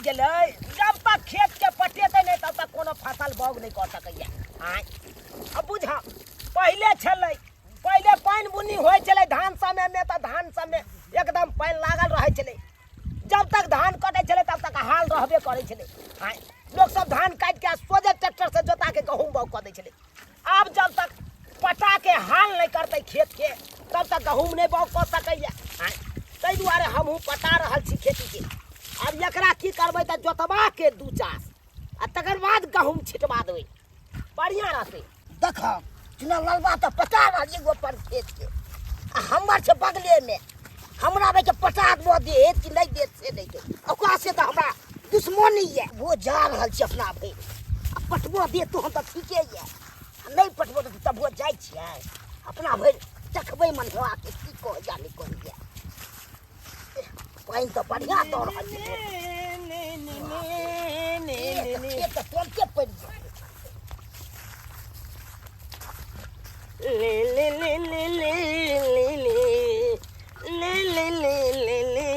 गेलै। जब तक खेत के पटेतै नहि तब तक कोनो फसल बाउग नहि कऽ सकैया। आँय, अब बुझ, पहिले छलै, पहिले पानि बुनी होइ छलै धान समयमे, तऽ धान सबमे एकदम पानि लागल रहै छलै। जब तक धान कटै छलै तब तक हाल रहबे करै छलै। आँय, लोक सब धान काटि के सोझे ट्रैक्टर से जोता के गहूम बाउग कऽ दै छलै। आब जब तक पटा के हाल नहि करतै खेत के तब तक गहूम नहि बाउग कऽ सकैया। आँय, ताहि दुआरे हमहूँ पटा रहल छी खेतीके। आब एकरा की करबै तऽ जोतबा के दू चास आ तकर बाद गहूम छिटबा देबै, बढ़िआँ रहतै। देख चुना ललबा तऽ पटा रहल एगो अपन खेत के, आ हमर छै बगलेमे, हमरा रहै छै पटा देबो देत कि नहि देत से नहि देत, ओकरा से तऽ हमरा दुश्मनी यऽ। वो जा रहल छै अपना भरि, आ पटबो देत तहन तऽ ठीके यऽ, आ नहि पटबो देत तबो जाइ छियै अपना भरि देखबै मनहुआके की कहैया नहि कहैया। पानि तऽ बढ़िआँ दऽ रहल छै, खेत तऽ तुरन्ते पड़ि गेल। ले ले ले ले ले ले ले ले ले ले ले ले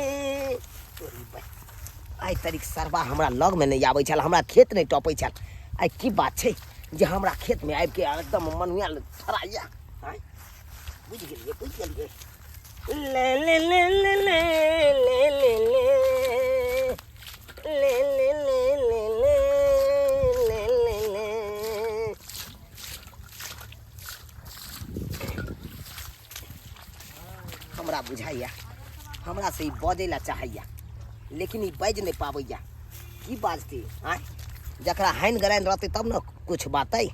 तोरी बहि। आइ तरीक सरबा हमरा लगमे नहि आबै छल, हमरा खेत नहि टपै छल। आइ की बात छै जे हमरा खेतमे आबिके एकदम मनुआयल थराइया? आँय, बुझि गेलियै, बुझि गेलियै। ले ले ले ले ले ले ले ले ले ले ले ले ले ले ले ले। हमरा बुझाइया हमरा से ई बजै ला चाहैया, लेकिन ई बाजि नहि पाबैया। की बाजतै? आँय, जकरा हानि गरानि रहतै तब ने कुछ बातै।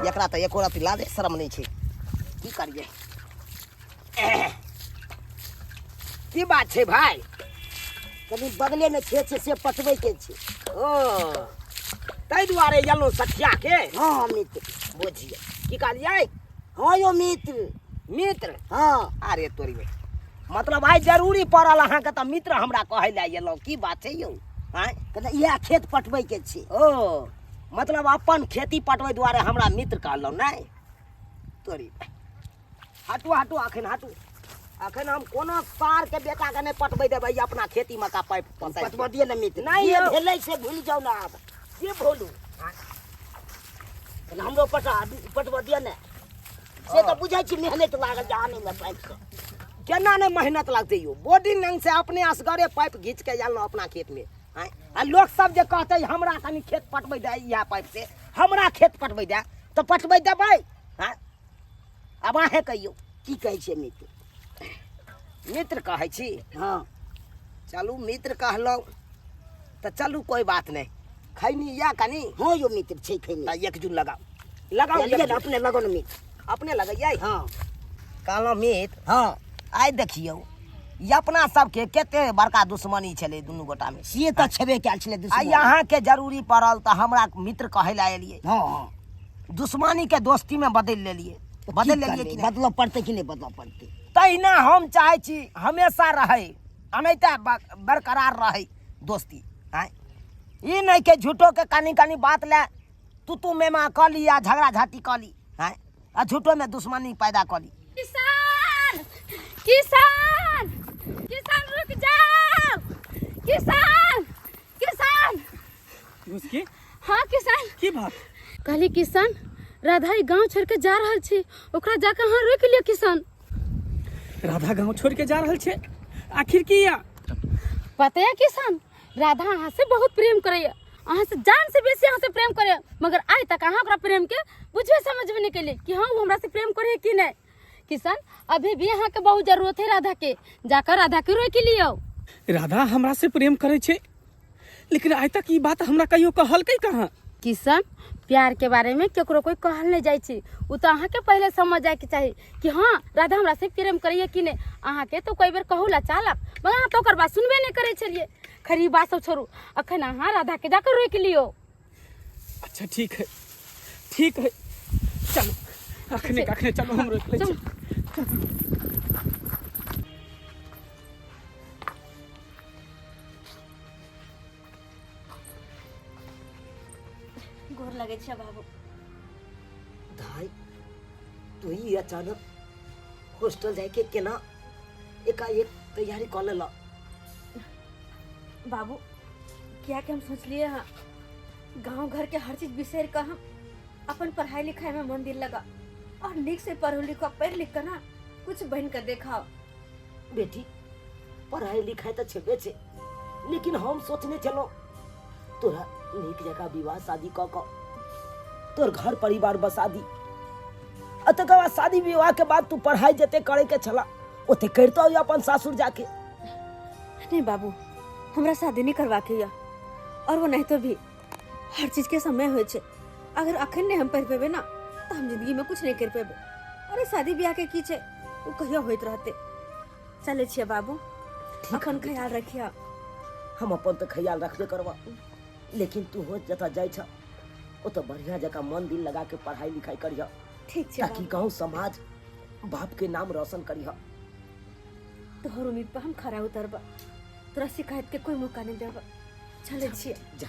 एकरा तऽ एको रत्ती लाजे शरम नहि छै। की करियै? की बात छै भाय? कनि बगलेमे खेत छै से पटबैके छै। ओ, ताहि दुआरे एलहुँ सखिया के। हँ मित्र। बुझिए की कहलियै? हँ यौ मित्र। मित्र? हँ। अरे तोरी में मतलब आइ जरूरी पड़ल अहाँके तऽ मित्र हमरा कहै लए एलहुँ। की बात छै यौ? आँय, कनि इएह खेत पटबैके छै। ओ, मतलब अपन खेती पटबै दुआरे हमरा मित्र कहलहुँ? नहि तोरी, हटू हटू अखन हटू। अखन हम कोनो सार के बेटा के नहि पटबै देबै अपना खेती में का पाइप पसारि। पटबऽ दिअ ने मित्र। नहि जे यौ। भेलै से भूलि जाउ ने आब। की भूलू? कनि हमरो पटबऽ दिअ ने। से तऽ बुझै छी मेहनत लागल जे आनैमे पाइप से। केना नहि मेहनत लगतै यौ? बोर्डिंग नंग से अपने असगरे पाइप घीच के आयल अपना खेत में। आँय, आ लोक सब जे कहतै हमरा कनि खेत पटबै दे इएह पाइप से, हमरा खेत पटबै दे, तऽ पटबै देबै? आँय, आब अहेँ कहियौ। की कहै छियै मित्र? मित्र कहै छी? हँ। चलू मित्र कहलहुँ तऽ चलू कोइ बात नहि। खैनी या कनि? हँ यौ मित्र, छै खैनी। तऽ एक जुन लगाउ, लगाउ। लिअ ने, अपने लगाउ ने मित्र। अपने लगैयै? हँ। कहलहुँ मित्र। हँ। आइ देखियौ ई अपना सबके कते बड़का दुश्मनी छलै दुनू गोटामे। से तऽ छेबे कयल छलै दुश्मनी। आइ अहाँके जरूरी पड़ल तऽ हमरा मित्र कहै लए एलियै। हँ हँ। दुश्मनी के दोस्ती में बदलि लेलियै, बदलि लेलियै कि नहि? बदलऽ पड़तै कि नहि बदलऽ पड़तै? तहिना हम चाहै छी हमेशा रहै, अनैते बरकरार रहै दोस्ती। आँय, ई नहि के झूठो के कनि कनि बात लए तू तू मेमा कऽ ली आ झगड़ा झाटी कऽ ली। आँय, आ झूठो में दुश्मनी पैदा कऽ ली। किसान, किसान, किसान रुक जाओ, किसान, किसान। घुसकी? हाँ किसान। की बात? कहली किसान, राधा ई गांव छोड़ के जा रहल छी, ओकरा जाके अहाँ रोकि लिअ किसान। राधा गांव छोड़ के जा रहल छै, आखिर की या? पता है किसान, राधा अहाँ से बहुत प्रेम करैया, अहाँ से जान से बेसी अहाँ से प्रेम करैया, मगर आइ तक अहाँ ओकरा प्रेम के बुझबे समझबे नहीं कैले कि हाँ वो हमरा से प्रेम करे कि नहीं। किसान, अभी भी अहाँ के बहुत जरूरत है राधा के, जाकर राधा के रोकि लियो। राधा हमरा से प्रेम करे छै, लेकिन आइ तक ई बात हमरा कहियो कहलकै कहाँ? किशन, प्यार के बारे में केकरो कोई कहल नहीं जाइ छै, उ तो अहाँ के पहले समझ जाए के चाही कि हाँ राधा हमरा से प्रेम करैया कि नहीं। अहाँ के तो कई बेर कहू ला चाहलक, मगर अहाँ तो ओकर बात सुनबे नहीं करै छलियै। खरी बात सब छोड़ू, अखन अहाँ राधा के जाकर रोकि लियो। अच्छा ठीक है, ठीक है, चलो अखने अखने चलो, हम रोकि लै छी। गोर लगै छै बाबू। भाई, तू ही अचानक हॉस्टल जाके केना एकाएक तैयारी कऽ लेलक? बाबू, कियाकि हम सोचलिए हँ गांव घर के हर चीज बिसरि कऽ हम अपन पढ़ाई लिखाई में मन दिल लगा और नीक से पढ़ू लिखो पढ़ लिख कर ना कुछ बन कर देखाओ। बेटी पढ़ाई लिखाई तऽ छेबे छै, लेकिन हम सोचने छलहुँ तोरा नीक जकाँ विवाह शादी कऽ कऽ तोर घर परिवार बसा दी, आ तकर बाद शादी विवाह के बाद तू पढ़ाई जते करे के छला ओते करितो अपन सासुर जाके। नहीं बाबू, हमरा शादी नहीं करवा के या, और वो नहीं तो भी हर चीज के समय होय छै। अगर अखन नहीं हम पढ़ पेबे ना तो हम जिंदगी में कुछ नहीं कर पेबे। अरे शादी ब्याह के की छै, वो कहियो होइत रहते। चले छियै बाबू, अखन ख्याल रखिया। हम अपन तो ख्याल रखबे करबा, लेकिन तू हो जतऽ जाइ छ ओतऽ बढ़िया जकाँ मन दिल लगा के पढ़ाई लिखाई करिह। ठीक छै ताकि बाबू। गांव समाज बाप के नाम रोशन करिह। तोहर उम्मीद पर हम खरा उतरबा, तोरा शिकायत के कोई मौका नहीं देबा। चले छियै। जा।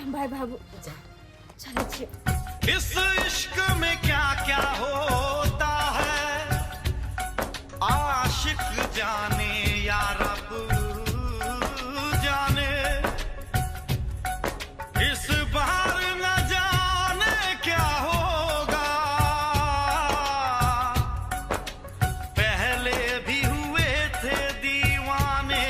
बाय बाबू। जा। चले छियै। इस इश्क में क्या क्या होता है, आशिक जाने या रब जाने, इस बार न जाने क्या होगा, पहले भी हुए थे दीवाने।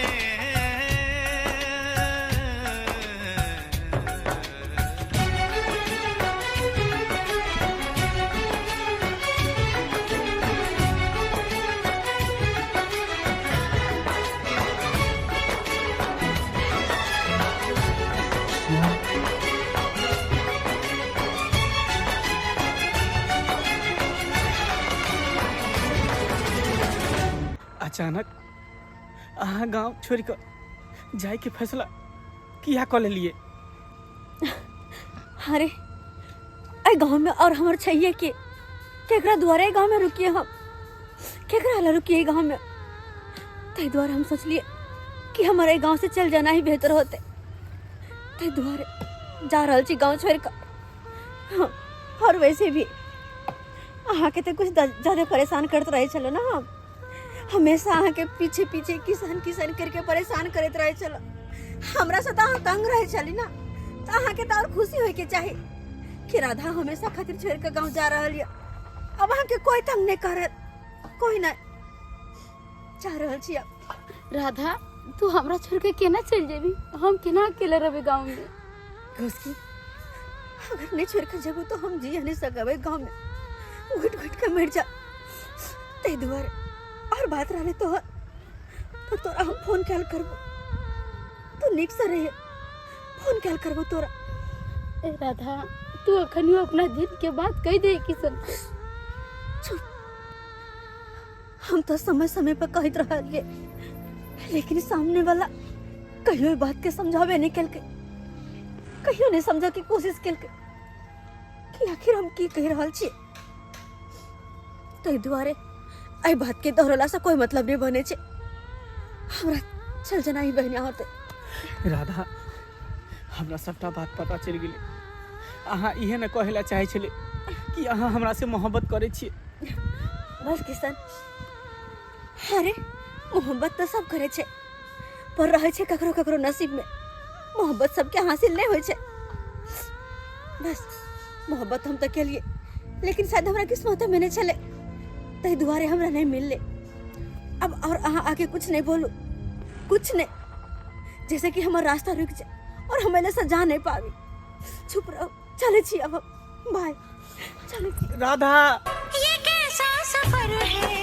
अचानक अहाँ गांव छोड़ के जाय के फैसला किया कऽ लेलिए? अरे एहि गांव में और हमर छैये के केकरा दुआरे गांव में रुकिए हम, केकरा ला रुकिए गांव में? ताहि दुआरे हम सोचलिए कि हमारे गांव से चल जाना ही बेहतर होते, ताहि दुआरे जा रहल छी गांव छोड़ कऽ। हाँ, और वैसे भी अहाँके तऽ कुछ ज्यादा परेशान करैत रहै छलहुँ ने, हम हमेशा अहाँके पीछे पीछे किसान किसान करके परेशान करैत रहै छलहुँ। हमरा से तऽ अहाँ तंग रहै छली ना, तऽ अहाँके तऽ और खुशी होइके चाही कि राधा हमेशा खातिर छोड़ के गाँव जा रहल यऽ, अब अहाँके कोई तंग नहीं करत, कोई नहीं। जा रहल छी अब। राधा तू हमरा छोड़ के केना चल जेबी, हम केना अकेले रहबे गाँव में? घोसकी अगर नहीं छोड़ के जेबो तो हम जी नहीं सकबे गाँव में, घुट घुट के मर जा। ताहि दुआरे और बात रहले तोहर तो तोरा हम फोन कल करबो, तू नीक से रहिए, फोन कल करबो तोरा। ए राधा तू अखनियो अपना दिल के बात कह दे किशन के। चुप, हम तो समय समय पर कहत रहलिए, लेकिन सामने वाला कहियो बात के समझावे नहीं केलकै, कहियो नहीं समझा के कोशिश केलकै कि आखिर हम की कह रहल छी। ताहि दुआरे एहि बात के दोहरेला से कोई मतलब नहीं बने छै, हमरा चल जाना ही बढ़िया होते। राधा हमरा सबटा बात पता चलि गेलै, अहाँ इहे ने कहै लए चाहै छलै कि अहाँ हमरा से मोहब्बत करै छियै। बस किशन, अरे मोहब्बत तऽ सब करै छै, पर रहै छै ककरो ककरो नसीब में, मोहब्बत सबके हासिल नहीं होइ छै। बस मोहब्बत हम तऽ केलिए, लेकिन शायद हमरा किस्मत में नहीं छलै, ताहि दुआरे हमरा नहीं मिललै। अब और अहाँ आके कुछ नहीं बोलू, कुछ नहीं, जैसे कि हमर रास्ता रुक जाए और हम एने से जा नहीं पाबी। चुप रहो, चले छी अब हम, बाय, चले छी। राधा ये कैसा सफर है।